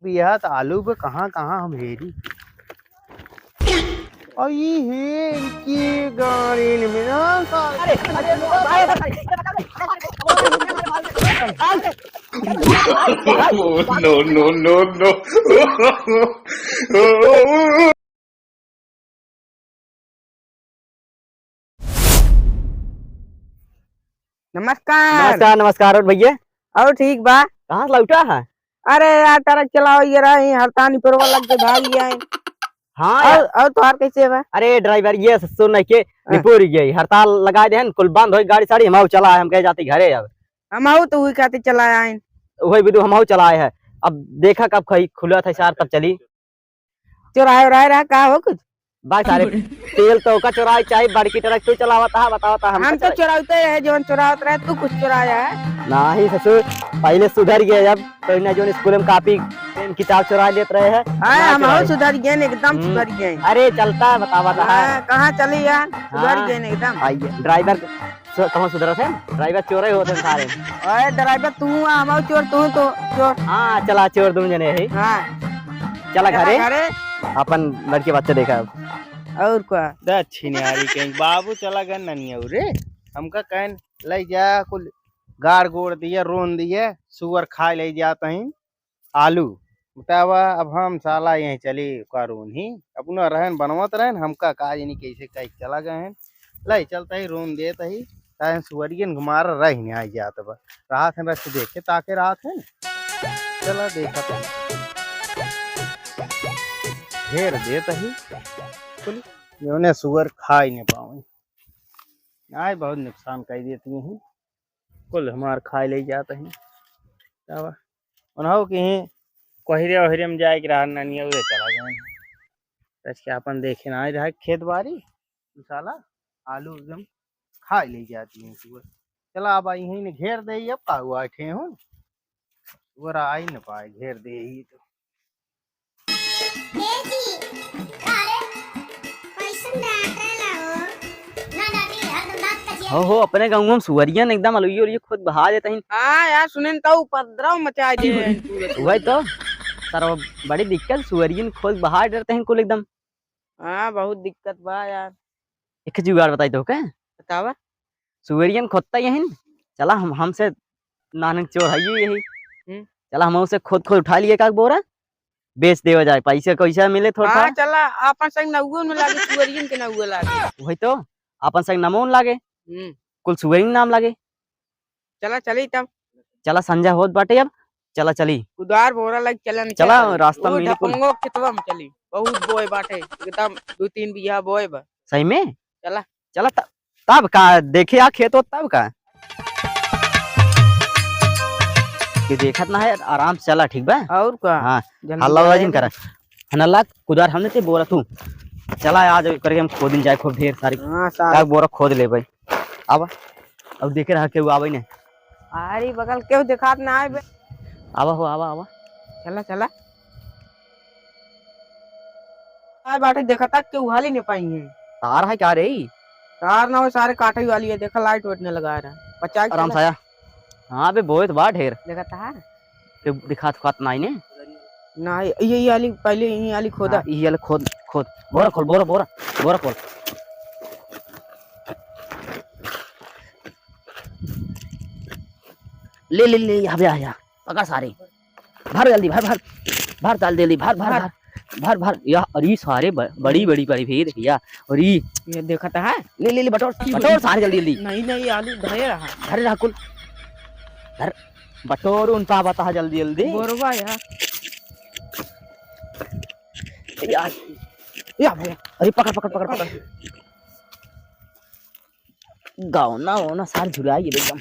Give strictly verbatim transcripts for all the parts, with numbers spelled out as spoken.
बिया त आलू पे कहाँ कहाँ हम हेरी। और ये है इनकी गाड़ी में ना, अरे, अरे, no, no, no, no। नमस्कार। नमस्कार, नमस्कार। और भैया? और ठीक बा। कहाँ से लौटा है? अरे यार, ट्रक चलाओ, ये रहा, ये हड़ताल निपोरवा लग के भाग गया है। हाँ और, यार। और तोहार कैसे बा? अरे ड्राइवर, ये सुन नहीं के हाँ। निपोर गई, हड़ताल लगा दे हैं, कुल बंद हो गाड़ी साड़ी, हम चला है, हम कहे जाते घरे अब। हम आओ तो वही खातिर चला आए। वही बिदु हम आओ चला आए हैं। अब देखा कब खई खुला था सार, तब चली। चोराए उराए रहा का हो कुछ? बात सारे तेल तो का चोराए, चाहे बड़की ट्रक तू चलावत हा, बतावत हा, हम हम तो चोरावते रहे, जवन चोरावत रहे, तू कुछ चोराया है? नाही ससुर, पहले सुधर गए, अब तो इन्हें जवन स्कूल में कॉपी, पेन, किताब चोरा लेत रहे हैं। हाँ, ना हम चोराए। सुधर गए, एकदम हम्म। सुधर गए। अरे चलता है, बतावत हा। हाँ, कहाँ चली यार? सुधर हाँ। गए एकदम। आइए, ड्राइवर सो, कहूँ सुधरत है? ड्राइवर चोरे होत हैं सारे। ओए, ड्राइवर तू आ, हम चोर, तू तो चोर। हाँ, चला चोर दोनों जने है। हाँ। चला चला घरे, घरे। अपन लड़के बच्चे देखा अब। और का? दक्षिणारी कहीं, बाबू चला गए ननिया रे। हमका कहन ले जा, कुल गाड़ गोड़ दिए, रोन दिए, सुअर खाए ले जात हैं। आलू। बतावा, अब हम साला यहीं चली का रोन ही, अपना रहन बनवत रहन, हमका का जानी कैसे कहीं चला गए हैं। लाई, चलता ही रोन देत ही, ताहे सुअरियन के मार रही नहीं आई जात बा। रात है रस देखे ताके रात है। चला देखत ही। घेर देत ही। कुल जौने सुअर खाई नहीं पावे। आए बहुत नुकसान कर देती हैं। कुल हमार खाए ले जात ही। तब उन्हों के ही कोहरे ओहरे में जाए के रहा, ननिया उरे चला गए। तब के अपन देखे ना आए रहा खेत बाड़ी, उ साला आलू एकदम खाए ले जाती हैं सुअर। चला अब यहीं ने घेर दे, अब का हुआ ठे हूँ, सुअर आई न पाए, घेर दे ही तो। ए जी, अरे, कैसन डॉक्टर ला हो? ना डांटी, हरदम दांत कचिया। हो, हो, अपने गाँव में सुअरियन एकदम अलुइयो, अलुइयो खुद बहा देत हैं। हाँ यार, सुनेन तो उपद्रव मचा दे हैं पूरे। वही तो, सर, वो बड़ी दिक्कत, सुअरियन खुद बहा डरते हैं कुल एकदम। हाँ, बहुत दिक्कत बा यार। एक जुगाड़ बताई तो के? बतावा। सुअरियन खोदता यही न। चला हम, हमसे नानक चोर है यही। हम्म। चला हम उसे खोद खोद उठा लिए का बोरा, बेच देवा जाए, पैसा कैसा मिले थोड़ा हाँ, थोड़ा। चला, आपन संग नौगो न लागे, सुअरियन के नौगो लागे। वही तो, आपन संग नमो न लागे। हम्म। कुल सुअरिन नाम लागे। चला, चली तब। चला, संझा होत बाटे अब, चला चली। कुदार बोरा लग चलन चला, चली। रास्ता वो में मिली कुल। ढपंगो खेतवा में चली, बहुत बोए बाटे, एकदम दो तीन बीघा बोए बा। सही में? चला। चला त-, तब का देखे आ खेत हो तब का। ये देखत ना है, आराम से चला, ठीक बा? और का? हाँ, जल्दी हल्ला उल्ला जाए जिन दे। करा। हनला कुदार हमने ते बोरा तू। चला आज करके हम खोदिन जाए खूब ढेर सारी। हाँ, सारी। का बोरा खोद ले भाई। आवा। अब देखे रहा केहू आवे ने। अरे बगल केहू देखात ना आए बे। आवा हो, आवा, आवा। चला, चला। आए बाटे देखा तक केहू हाली नहीं पाई है। तार है क्या रे? तार ना हो, सारे काटे वाली है। देखा लाइट वाइट नहीं लगा रहा। बचा के आराम चला। से आया। हाँ बे, बोए तो बा ढेर। देखा तार। के दिखात उखात नाई ने? ना, ये, ये आली, पहले यही आली खोदा। हाँ, ये आली खोद, खोद। बोरा खोल, बोरा, बोरा, बोरा खोल। ले, ले, ले, यहाँ पे आ, यहाँ। पकड़ सारे। भर जल्दी, भर, भर। भर, डाल जल्दी, भर, भर, भर। भर। भर, भर। या, अरे सारे ब-, बड़ी, बड़ी, बड़ी भीड़, भैया। अरे। ये देखा था, है? ले, ले, ले, बटोर, बटोर सारे जल्दी, जल्दी। नहीं, नहीं, आलू धरे रहा। धरे रहा कुल। धर। बटोर उनका बता जल्दी जल्दी। बोरवा यार। यार। या भैया। अरे पकड़, पकड़, पकड़, पकड़। गावना वावना सार झुराई गेल एकदम।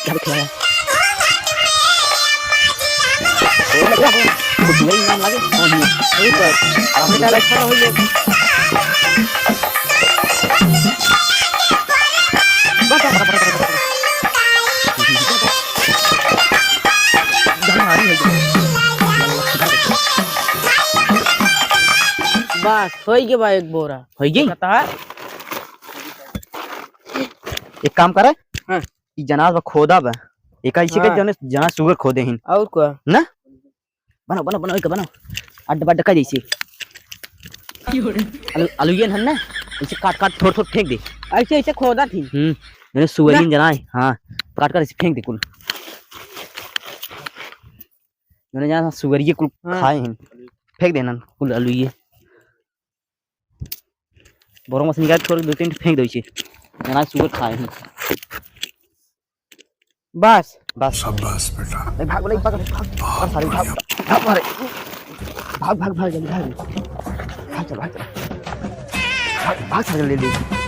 क्या दिख रहा है? कुछ नहीं नाम लागे। हाँ, नहीं। वही पर। आप बेटा लग खड़ा हो गया। बस, होई गे बा एक बोरा। होई गे? पता है? एक काम करे। हाँ। ई जनाज बा खोदा बा। एका ऐसे हाँ। कर जौने जना सुअर खोदे हिन। और का? ना? बनाओ, बनाओ, बनाओ, एका बनाओ। अड्डा बड्डा कर जैसे। आलू, आलू ये हन ना, इसे काट काट थोड़ थोड़ फेंक दे। ऐसे ऐसे खोदा थी। हम्म, जौने सुअर ना। हिन जना है, हाँ, काट काट ऐसे फेंक दे कुल। जौने जना सुअर ये कुल हाँ। खाए हिन, फेंक देना कुल आलू ये। बोरो में से निकाल के थोड़े दो तीन ठे फेंक दो इसे। जना सुअर खाए हैं। बस। बस। शाबाश बेटा। नहीं, भाग, नहीं, भाग, भाग। बहुत भाग, सारे, भाग, बढ़िया। भाग, भाग, भाग, भाग, जल्दी भाग। भाग, चल, भाग, चल। भाग, भाग, चल, जल्दी, जल्दी।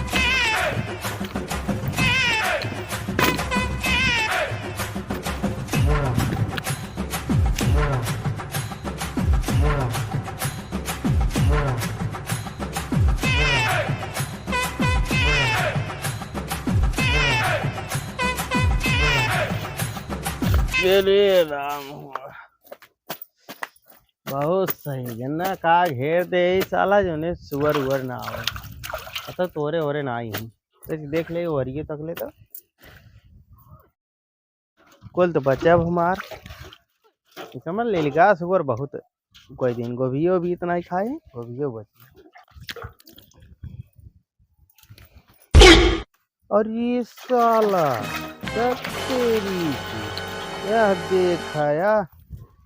अरे राम हो। बहुत सही, गन्ना का घेर दे ई साला, जौने सुअर उअर ना आवे। अतः तोरे ओरे ना आई हूँ। देख, देख ले, ओरिये तक ले तो। कुल तो बचा अब हमार। ई समझ ले, लिखा सुअर बहुत कोई दिन गोभियो भी इतना ही खाए, गोभियो बची। अरे साला, सब तेरी की। यह देखा या,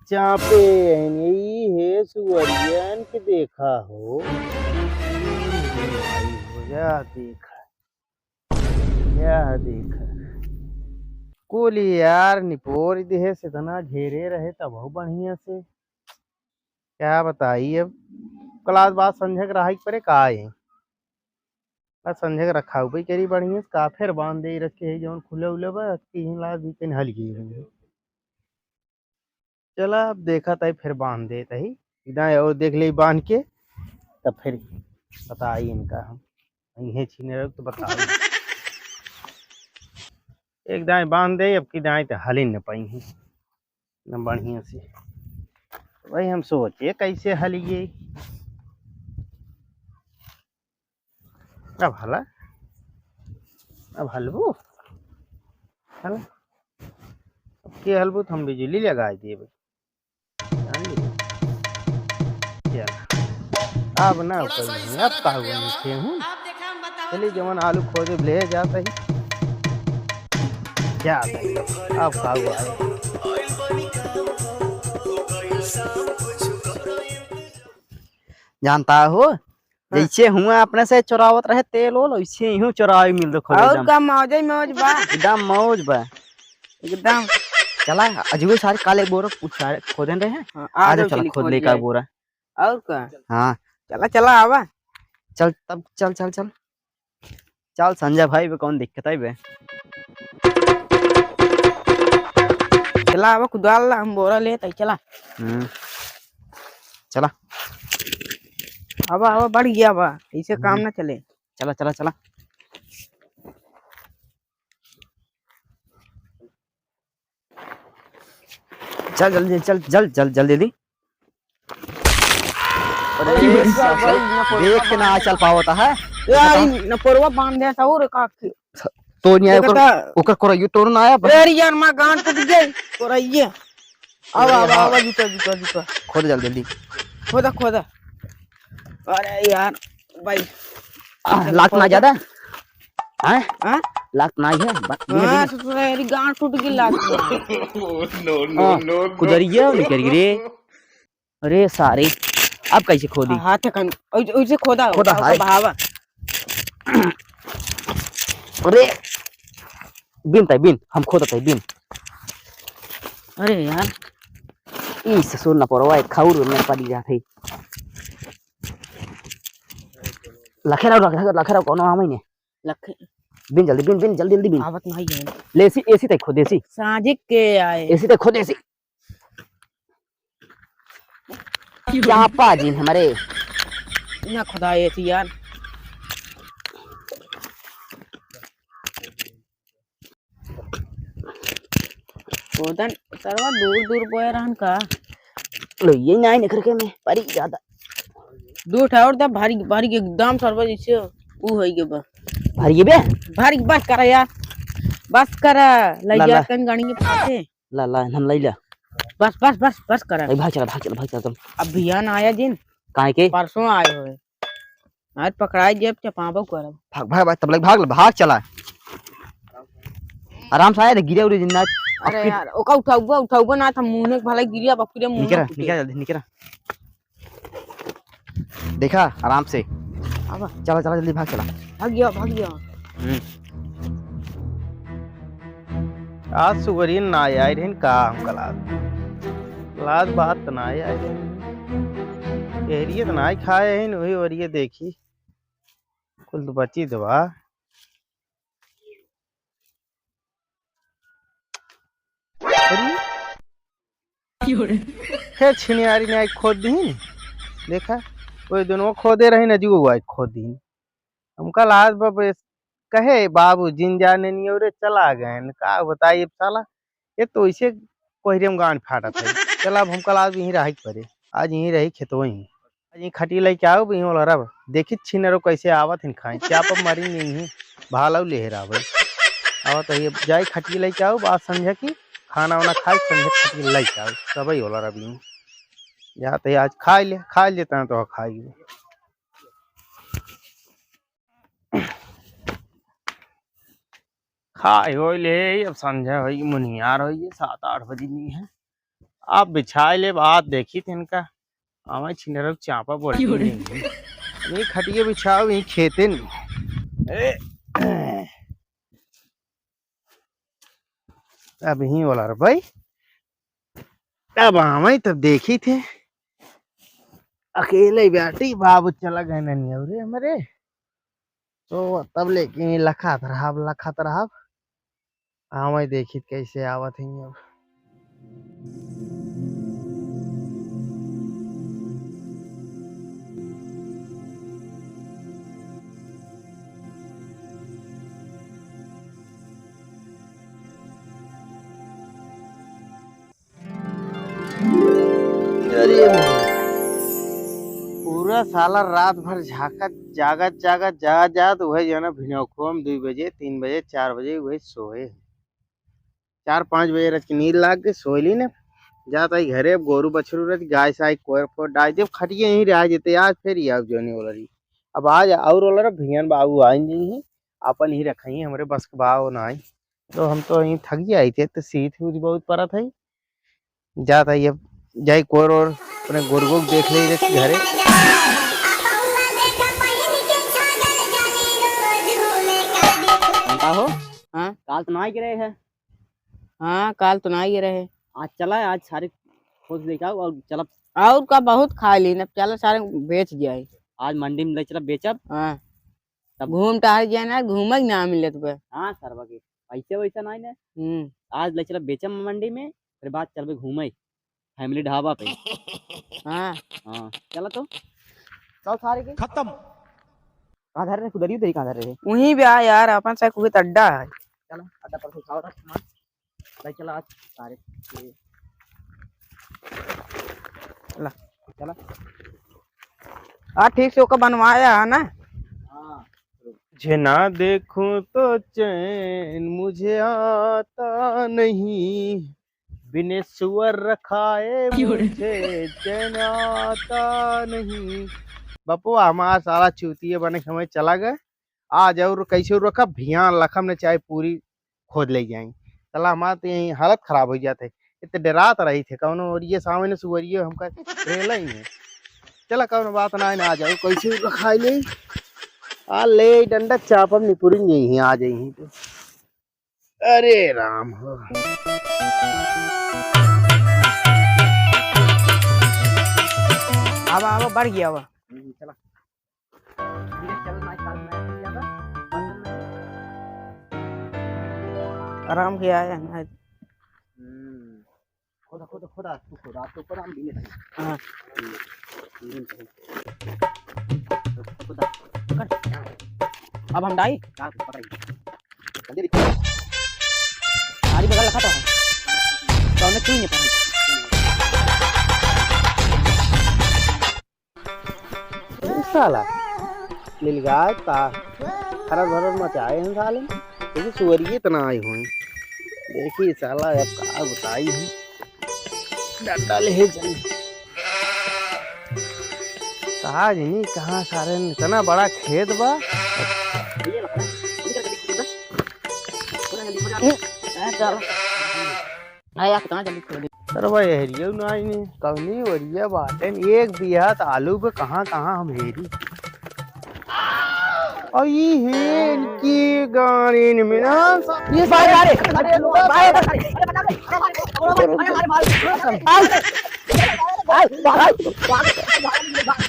चापे हैं, यही है सुअरियन के देखा हो। यह देखा। यह देख। कुल यार निपोर देहे से इतना घेरे रहे तब हो बढ़िया से। क्या बताई अब। कलास बाद संझक रहा के परे का है। बस संझक रखा हुआ करी बढ़िया से का फिर बांध दे रखे है जौन खुले उले बा, तीन लाख भी कहीं हल गई है। चला, अब देखा ताई, फिर बांध देत ही। इधर और देख ले बांध के, तब फिर बताई इनका हम। इहे छीने रहो तो बताओ। एक दाएं बांध दे, अब की दाएं तो हल ही न पाई है, न बढ़िया से। वही हम सोचे, कैसे हलिए। अब हला, अब हलबू, हला। अब के हलबू तो हम बिजली लगाई देबे। जान ली? चल। अब ना कोई नहीं, अब का हुआ नहीं थे हूँ। चलिए, जवन आलू खोदे ले जाता ही। जाता ही। अब का हुआ है? जानता हो, हाँ। जैसे हुआ अपने से चोरावत रहे तेल ओल, वैसे ही चोरावे मिल रखो और एकदम। का मौजे मौज बा। एकदम मौज बा। एकदम। चला, अजुए सारे काले बोरा कुछ सारे खोदन रहे हैं। हाँ, आ आ जाओ, जाओ, चला, चली खोद खोद ले का जाए। बोरा। और का? हाँ। चला, चला, आवा। चल, तब चल, चल, चल। चल, संजय भाई, बे कौन दिक्कत है बे? चला, आवा, कुदाल ला, हम बोरा लेत हई, चला। हम्म। चला। आवा, आवा, बढ़ गया बा, ऐसे काम हम्म। ना चले। चला, चला, चला। चल जल्दी, चल, चल, चल, जल्दी, जल्दी। अरे, अरे, साला, भाई, नपोरवा देख के ना चल पावत है। यार, ई नपोरवा बांध दे, सौर का के। तो नहीं आया, देखा ओकर, था। ओकर कोरइयो तोर ना आया, बस। अरे यार, माँ गांड टूट गई, कोरइये। आवा, अरे आवा, बाप। आवा, जुका, जुका, जुका। खोद जल्दी, जल्दी। खोदा, खोदा। अरे यार, भाई। आह, लात ना ज्यादा? हैं? हाँ? लात ना है? बा-, धीरे, हाँ, धीरे। ससुरा, यार, गांड टूट गई लात में। हाँ, कुदरिया निकल गई रे। अरे सारे, अब कैसे खोदी? हाँ, हाथ कन, ओइ-, ओइसे खोदा, खोदा, ओका हाय। बहावा। अरे, बिन ताई, बिन, हम खोदत है, बिन। अरे यार। ई ससुर नपोरवा, एक खाउर में पड़ी जात है। लखे रहो, लखे रहो, लखे रहो, कोनो आवे नहीं। लखे। बिन जल्दी, बिन, बिन, जल्दी, जल्दी बिन। आवत नहीं है। ले एसी, एसी तक खोद, एसी। साजिक के आए। एसी तक खोद, एसी। क्या पाजी हमारे? ना खुदा, एसी यार। खोदन, सरवा दूर दूर बोए रहन का? लो, ये ना निकल के मैं, परी ज्यादा। दू ठा और दा, भारी, भारी एकदम सरवा जैसे ऊ होई गे बा। भारी बे? भारी बस करा यार। बस करा, लइ ला, जा ला। कन गाड़ी के पाछे। ला, ला, हम लइ ला। बस, बस, बस, बस करा। ए, भाग चला, भाग चला, भाग चला तुम। अब भैया ना आया जिन। काहे के? परसों आए होए। आज पकड़ाई जेब चपाबो करब। भाग, भाग, भाग, तब लग भाग, भाग चला। आराम से आया रे, गिरे उरे जिंदा। अरे अब फिर यार, ओका उठाउबा, उठाउबा ना, त मुँह में भला गिरिया, बाप रे, मुँह निकरा, में फूटे। निकरा जल्दी, निकरा। देखा, आराम से। आवा। चला, चला, जल्दी भाग, चला। भाग गया, भाग गया। हम्म। आज सुबेरे ना आए रहन का हम कलास। कलास बात त ना आए रहन। एहरिये त ना खाए हैं, वही ओरिये देखी। कुल तो बची दवा। अरे? हे छिनियारी ने आई खोद दीन। देखा, वो दोनों खोदे रही ना, जो आई खोद दीन। हमका लाज बा बे, कहे बाबू जिन जाने नहीं हो रे, चला गए न। का बताई अब साला, ये तो इसे कोहरे में गांड फाटत है। चला अब हमका लाज यहीं रही के परे, आज यहीं रही खेतवा ही। आज यहीं खटिया लेके आओ, यहीं वाला रब। देखी छिनरो कैसे आवत हिन खाए, चाप मारी नहीं ही, भाला ले हेरावे। आवत है, अब जाई खटिया लेके आओ, आज संझा की खाना वाना खाई, संझा खटिया लेके आओ, सबही वाला रब यहीं। जाते आज खाई ले, खाई लेता है तो खाई। खाए होई ले, अब संझा होई, मुनियार होई, ये सात आठ बजी नहीं है। आप बिछाए ले, बात देखी थे इनका। आवे छिनरक चापा बोलती नहीं है। ये खटिया बिछाओ, ये खेते नहीं। ए, अब यहीं वाला रे भाई। अब आवे तब देखी थे। अकेले बैठी, बाबू चला गए ननिया रे हमरे। तो तब लेके लखात रहब, लखात रहब। आवे देखी कैसे आवत हैं अब। अरे मोहन, पूरा साला रात भर झाकत, जागत, जागत, जागत, जागत, उहे जो है ना, भिनौखो में दुई बजे, तीन बजे, चार बजे, उहे सोए। चार पाँच बजे रात की नींद लाग के सोए ली ने। जात आई घरे, अब गोरू बछरू रहत, गाय साय कोयर फोर डाल देब, खटिया यहीं रह जेते। आज फिर ये अब जोने वाला रही। अब आज और वाला रहा, भियन बाबू आइन जी ही, अपन ही रखई, हमरे बस के बाव ना आई। तो हम तो यहीं थक जाई थे, तो सीत ही बहुत परत है। जात है, अब जाई कोर और अपने गोरगो के देख ले घरे। का हो? हाँ? काल तो ना ही गिरे है। हाँ, काल तो ना ही गिरे है। आज चला, आज सारे खोज लेके आओ और चला। और का बहुत खा ली ना, चला सारे बेच जाए। आज मंडी में ले चला बेचब। हाँ। तब घूम टहर जाए ना, घूमे के ना मिलत बा। हाँ सरवा के, पैसे वैसा नहीं ना। हम्म। आज ले चला बेचब मंडी में, फिर बाद चलबे घूमे फैमिली ढाबा पे। हाँ। हाँ, चला तो। चल सारे के। खत्म। कहाँ धरे रहे? कुदरियो दे कहाँ धरे रहे? वहीं पे आ यार, अपन से कुछ अड्डा है। चला, अड्डा पर से उठाओ रख सामान। भाई चला आज सारे के। चला। चला। आ, ठीक से ओका बनवाया है ना? हाँ। तुझे ना देखूं तो चैन मुझे आता नहीं, बिन सुअर रखाए मुझे चैन आता नहीं। बपुआ, हमार साला चूतिया बने के हमें चला गए। आज और कैसे रखा, भियान लखम ने चाहे पूरी खोद ले जाई। साला हमार तो यहीं हालत खराब हो जात है। इतने डरात रही थे, कौनो और ये सामने सुअरिये हमका रेला ही है। चला, कौनो बात ना, ना आ जाओ, कैसे रखाई ले। आ ले, डंडा चापम निपुरिन यहीं आ जाई तो। अरे राम हो। आवा, आवा, बढ़ गया, आवा। हम्म, चला। धीरे चल, ना चल, ना चल, ज्यादा। आराम से आया ना। हम्म। खोदा, खोदा, खोदा, तू खोदा, तू खोदा, हम बीने भाई। हाँ। हम्म, बीने भाई। खोदा। पकड़। अब हम डाई? डाल, पकड़। जल्दी दिखा। सारी बगल रखा था। तो हमने क्यों नहीं पकड़ी? साला, नीलगाय का खरर भरर मचाए हैं साले। देखी, सुअरिये त ना आई हुई। देखी साला, अब का बताई है। डंडा ले हे चली। कहा जनी, कहाँ सारे इतना बड़ा खेत बा। हाँ, चल। हाँ यार, कितना जल्दी खोल दे। अरे भाई, हेरियो ना आईने, कवनी ओरिया बाटेन, एक बिहात आलू पे कहाँ कहाँ हम हेरी। और ये हेर के गाड़ीन में ना, ये बाहर आ रे, अरे, बाहर आ रे, अरे, बता दे, अरे, अरे, अरे, अरे, अरे, अरे, अरे,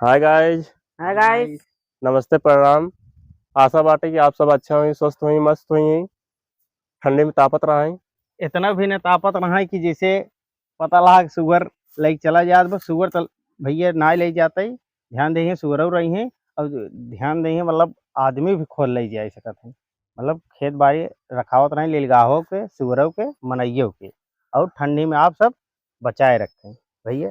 Hi guys। Hi guys। नमस्ते, प्रणाम। आशा बाटे कि आप सब अच्छा होई, स्वस्थ होई, मस्त होई। ठंडी में तापत रहा है। इतना भी न तापत रहा है कि जैसे पता लगा कि सुअर लइके चला जात बा, सुअर त भैया ना ले जाते ही, ध्यान देइहैं, सुअरौ रहिहैं, और ध्यान देइहैं, मतलब आदमी भी खोल ले जा सकत है, मतलब खेत बाड़ी रखावत रहे, लेलगाहो के, सुअरौ के, मनइयो के, और ठंडी में आप सब बचाए रखें भैया।